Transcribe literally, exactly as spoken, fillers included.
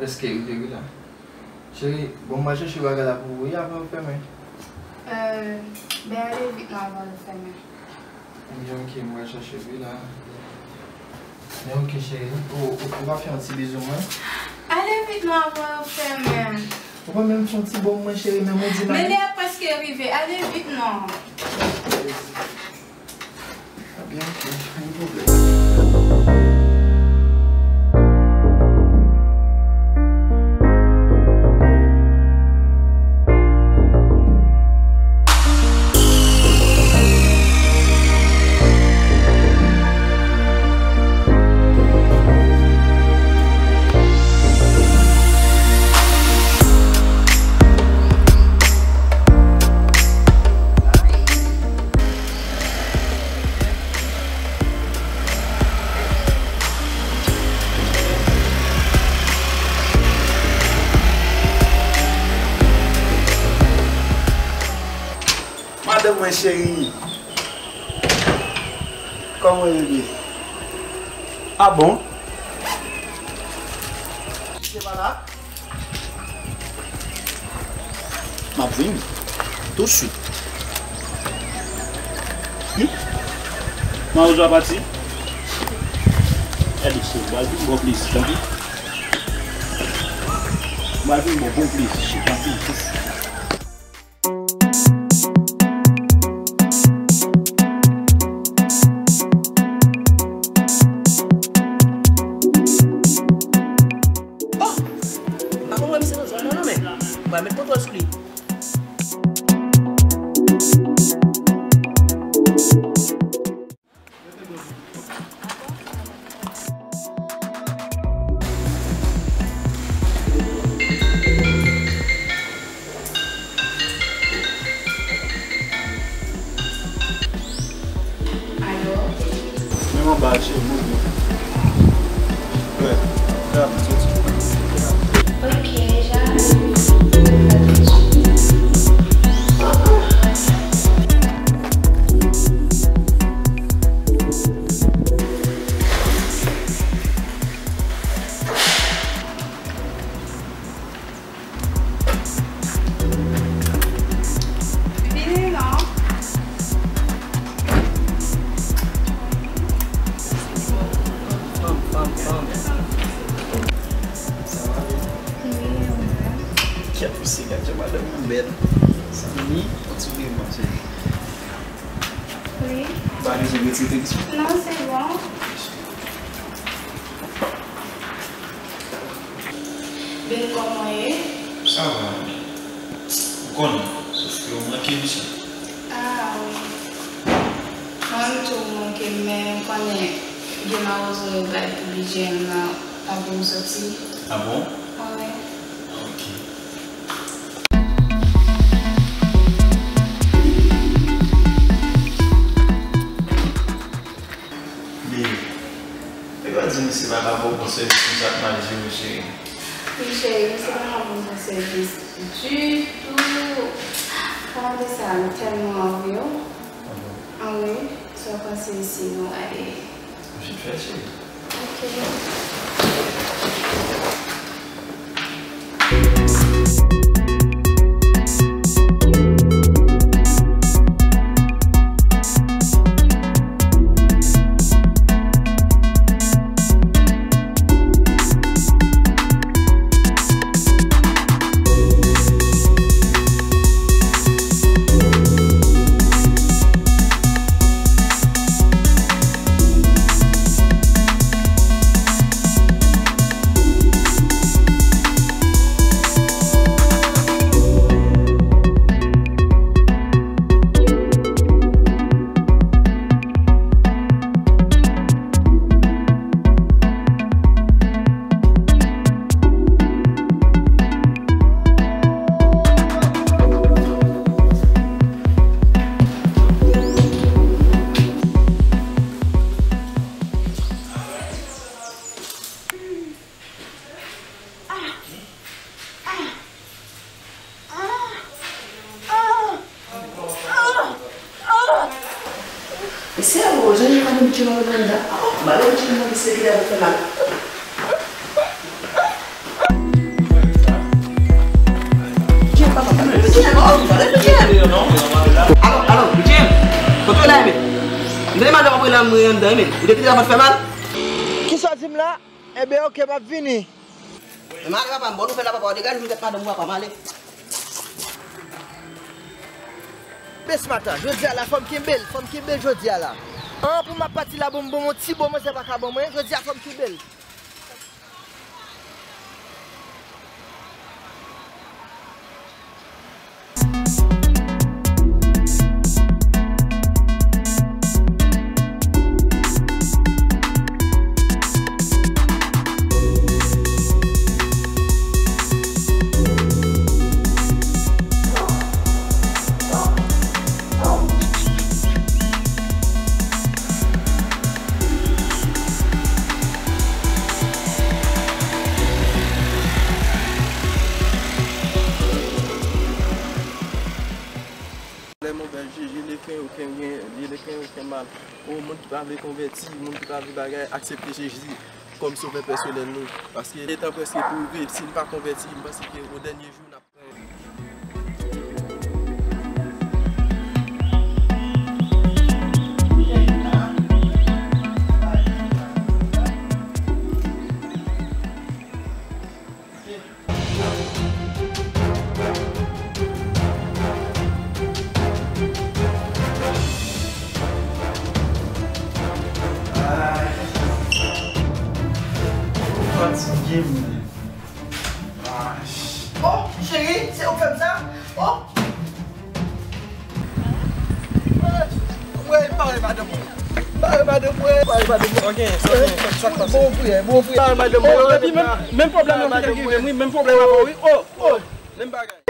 Prèske rive wi la. Cheri, bon, m pral chèche bagay la pou ou wi, avan yo fèmen. Euh, ben ale vit non avan yo fèmen. Ebyen, ok, m pral chèche wi la. Men ok, cheri, ou, ou, ou pa fè yon ti bizou mwen? Ale vit non avan yo fèmen. Ou pa menm fè yon ti bon mwen, cheri, men mwen di m. Men lè a prèske rive, ale vit non. Ebyen, ok, pa gen pwoblèm. Madanm mwen cheri. Kòman w ye bebe? Ah bon? Misye pa la? M ap vini. Touswit. Hmm? Mawozo a pati? Gade se, m pral vin ba w plezi, tanpri. M pral vin ba w bon plezi, tanpri. Oh! M pa konprann misye nan zòn nan non, men m pral met kontwòl sou li. Alo? Men mwen ba cheri mwen. Wè, fè rapid soti. Ok, ja. Vini non. Fanm, fanm, fanm. Sa va byen? Wi, e ou menm? Kèt, ou se gad jan madanm nan bèl. Sa ni, on ti vire mwen, cheri. Wi. Pa bezwen retire kesyon. Non, se bon. Ben, kòman w ye? Sa va. Ou konnen, sof ke ou manke m, cheri. Ah, wi. Mwen menm tou, ou manke m, men ou konnen, gen mawozo yo bay pou bidjè m nan, pa pou m soti. Ah bon? Ah, wi. Ok. Men, e pa di misye pa ka ba w bon sèvis konsa k mal jere, cheri. Wi, cheri, misye pa ka ba m bon sèvis ditou. Palan de sa, m tèlman anvi w. Ah bon? Ah wi, sa w panse si nou ale? Vit fè, cheri. Ok. Mesye a, bon, jan yo ka menm tire mwen anndan. Oh, malè w tire nan mesye ki la fè mal. Alo, alo, Jim, kote w la, men? M tande madanm ap rele m anndan, men. Ou te kite la pa t fè mal? Kisa w di m la? Enben, oke, m ap vini. Men m ale, papa, m ba w nouvèl la, papa, w degaje m tèt madanm ou, papa, m ale. Bes Matan, jodi a la, fò m kenbe l, fò m kenbe l jodi a la. An, pou m ap pati la, bon, bon, yon ti bon manzè pa ka ban mwen, jodi a, fò m kenbe l. Lè mon bèl Jezi, le ken oken byen, li le ken oken mal. O, moun ki pa vle konvèti, moun ki pa vle bagay, aksepte Jezi kòm sovè pèsonèl nou. Paske letan prèske pou rive, si n pa konvèti, m panse ke o dènye jou, n ap Fatige, mwen. Oh, cheri, se ou k fè m sa? Oh! Wey, pare madanm mwen. Pare madanm mwen. Pare madanm mwen. Ok, ok, sa k pase? Bon frè, bon frè. Pare madanm mwen. Oh, epi menm, menm pwoblèm nan ki rive m, wi, menm pwoblèm avè w, wi. Oh, oh, menm bagay.